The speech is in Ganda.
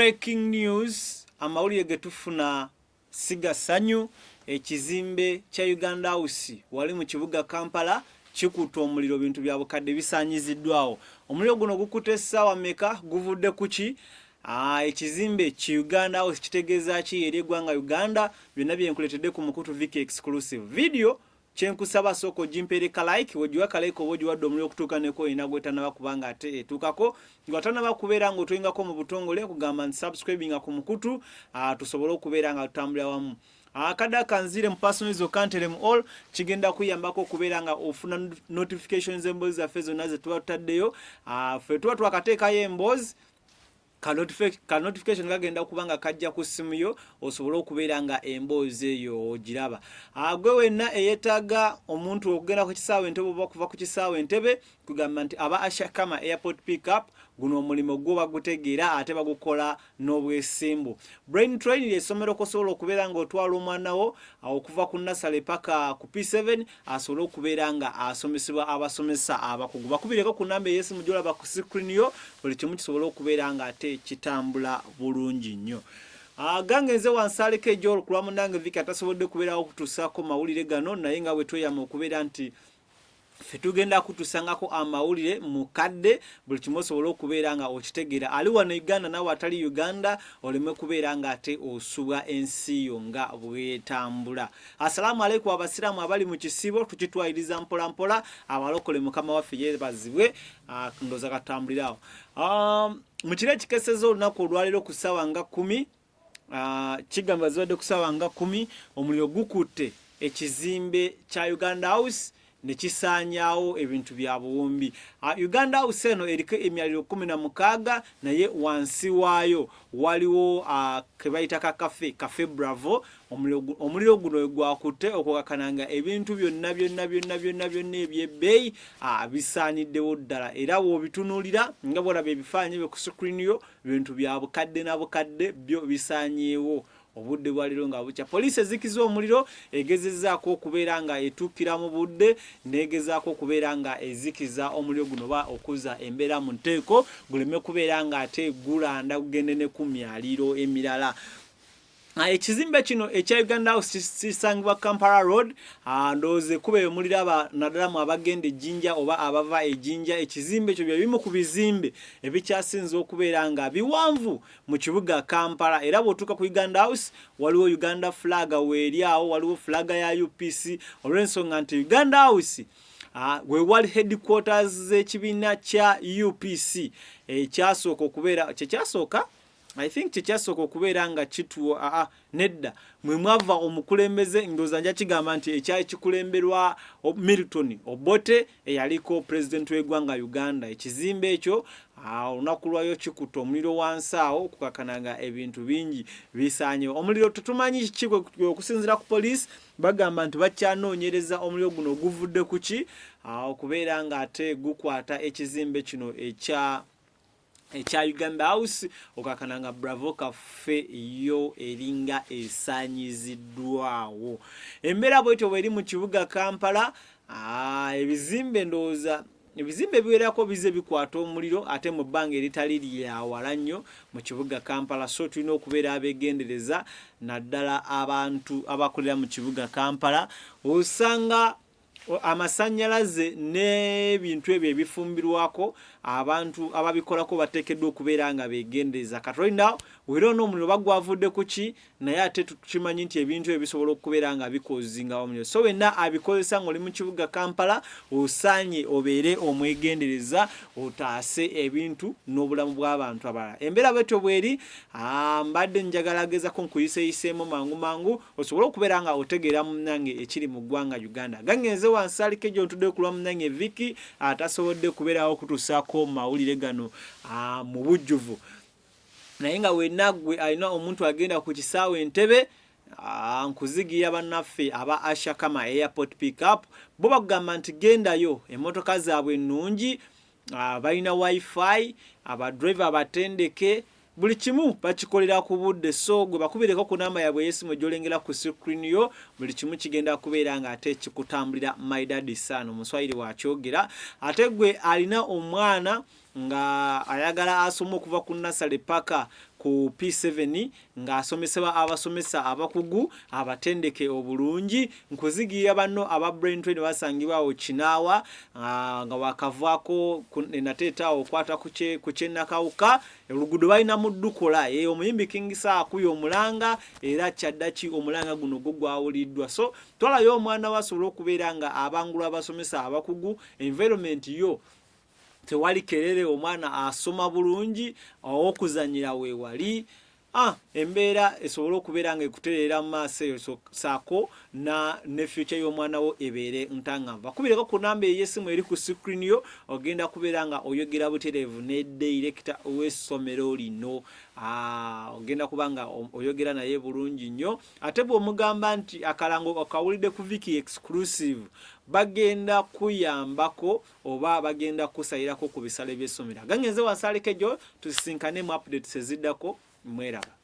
Breaking news, amawulire ge tufuna si ga ssanyu. Ekizimbe kya Uganda House wali mu kibuga Kampala kikutte omuliro, bintu bya bukadde bisaanyiziddwawo. Omuliro guno gukutte essaawa mmeka? Guvudde ku ki? Ekizimbe ki Uganda House kitegeeza ki eri eggwanga Uganda? Byonna bye nkuleetedde ku mukutu Vicky Exclusive Video. Kyenkusaba, sooka ogimpeere ka like. Wegiwa ka like oba ogiwadde omuliro okutuuka neko olina gwetanaba kubanga ate etuukako nga tanaba kubeera nga otwengako mu butongole kugamba nti subscribinga ku mukutu, tusobole okubeera nga tutambulira wamu. Akadde akanzire mu personal zokka nteremu all kigenda kuyambako okubeera nga ofuna notifications emboozi zaffe zonna ze tuba tutaddeyo. Ffe tuba twakateekayo emboozi, ka notification kagenda kuba nga kajja ku ssimu yo osobole okubeera nga emboozi eyo ogiraba. Gwe wenna eyeetaaga omuntu okugenda ku kisaawe Entebe oba okuva ku kisaawe Entebe, kugamba nti aba Ashakama Airport Pickup, guno omulimu gwo bagutegeera ate bagukola n'obwesimbu. Brain Train lyessomero kosobola okubeera ng'otwala omwana wo okuva ku nursery paka ku P7 asobole okubeera nga asomesebwa abasomesa abakugu. Bakubireko ku namba ey'essimu gy'olaba ku screen yo, buli kimu kisobole okubeera nga ate kitambula bulungi nnyo. Gange nze wansaleko ejolo kulwa munnange Viki atasobodde kubeerawo okutuusaako mawulire gano, naye nga bwe tweyama okubeera nti ffe tugenda kutusangako amawulire mu kadde, buli kimu osobole okubeera nga okitegeera ali wano Uganda naawe atali Uganda oleme kubeera nga ate osubwa ensi yo nga bwetambula. Assalaamu aleikum abasiraamu abali mu kisiibo, tukitwaliriza mpola mpola. Abalokole, Mukama waffe yeebazibwe. Ndooza katutambulirawo. Mu kiro ekikeseza olunaku olwaleero ku ssaawa nga 10, kigamba zibadde ku ssaawa nga 10, omuliro gukutte ekizimbe kya Uganda House ne kisaanyaawo ebintu bya buwumbi. Uganda House eno eriko emyaliro 16, naye wansi waayo waliwo ke bayita ka cafe, Cafe Bravo. Omuliro guno we gwakutte okukakana nga ebintu byonna byonna byonna byonna byonna ebyebbeeyi bisaaniddewo ddala, era bw'obitunuulira nga bw'olaba ebifaananyi byo ku screen yo, bintu bya bukadde na bukadde byo bisaanyeewo. Obudde bwaleero nga bukya, poliisi ezikiza omuliro egezezzaako okubeera nga etuukira mu budde n'egezaako okubeera nga ezikiza omuliro guno oba okuzza embeera mu nteeko guleme kubeera nga ate gulanda gugende ne ku myaliiro emirala. Ekizimbe kino ekya Uganda House kisangibwa Kampala Road. Ndowooza ekkubo eyo muliraba, naddala mu abagenda ejjinja oba abava ejjinja. Ekizimbe ekyo bye bimu ku bizimbe ebikyasinze okubeera nga biwanvu mu kibuga Kampala, era bw'otuuka ku Uganda House waliwo Uganda flag weeri awo, waliwo flag ya UPC, olw'ensonga nti Uganda House we wali headquarters z'ekibiina kya UPC ekyasooka okubeera kyekyasooka, I think kyekyasooka okubeera nga kituwa, aa nedda, mwe mwava omukulembeze, ndowooza nja kigamba nti ekyali kikulemberwa Milton Obote eyaliko pulezidenti w'eggwanga Uganda. Ekizimbe ekyo olunaku lwayo kikutte omuliro wansi awo okukakana nga ebintu bingi bisaanyewo. Omuliro tetumanyi kiki. Okusinziira ku poliisi, bagamba nti bakyanoonyereza omuliro guno guvudde ku ki okubeera ng'ate gukwata ekizimbe kino ekya Uganda House, okakana nga Bravo Cafe yo eringa esaanyiziddwawo. Embeera bwetyo bweri mu kibuga Kampala. Ebizimbe, ndowooza ebizimbe ebiwerako bize bikwata omuliro ate mu bbanga eritali lyawala nnyo mu kibuga Kampala, so tulina okubeera abeegendereza, naddala abantu abakolera mu kibuga Kampala. Osanga amasannyalaze n'ebintu ebyo ebifumbirwako, abantu ababikolako bateekeddwa okubeera nga beegendereza. Kati right now we don't know omuliro bagwavudde ku ki, naye ate tukimanyi nti ebintu ebyo bisobola okubeera nga bikozinga omuliro, so wenna abikozesa ng'oli mu kibuga Kampala osaanye obeere omwegendereza otaase ebintu n'obulamu bw'abantu abalala. Embeera bwetyo bweri. Mbadde njagala gezako nkuyiseyiseemu mangu mangu osobole okubeera nga otegeera munnange ekiri mu ggwanga Uganda. Gangenze wansaliko egyo ntudde kulwa munnange Vicky atasobodde kubeerawo okutuusaako mawulire gano mu bujjuvu, naye nga wenna gwe alina omuntu agenda ku kisaawe Entebe, nkuzigira bannaffe aba Ashakama Airport Pickup bo bakugamba nti gendayo, emmotoka zaabwe nnungi, balina wifi, abadriver abatendeke, buli kimu bakikolera ku budde. So gwe bakubireko ku namba yaabwe ey'essimu gy'olengera ku screen yo, buli kimu kigenda kubeera nga ate kikutambulira my daddy san, omuswayiri wakyogera. Ate gwe alina omwana nga ayagala asome okuva ku nasale paka ku P7 ng'asomesebwa abasomesa abakugu abatendeke obulungi. Nkuzigiira banno aba Brain Train basangibwa awo Kinaawa nga wakavaako Nateete awo okwata ku ky'e Nakawuka, oluguudo balina mu ddukola. Omuyimbi King Saha akubye omulanga era kyaddaki omulanga guno gwo gwawuliddwa. So twalayo omwana we asobole okubeera nga abangulwa abasomesa abakugu, environment yo tewali kerere, omwana asoma bulungi, ow'okuzanyira weewali, embeera esobole okubeera nga ekutereera mu maaso eyo, saako na ne future y'omwana wo ebeere ntangavu. Bakubireko ku namba ey'essimu eri ku screen yo, ogenda kubeera nga oyogera butereevu ne director w'essomero lino. Ogenda kuba nga oyogera naye bulungi nnyo, ate bw'omugamba nti akalango okawulidde ku Viki Exclusive, bagenda kuyambako oba bagenda kusayirako ku bisale by'essomero. Agangenze wansaleko, ejjo tusisinkane mu updates eziddako. Mweraba.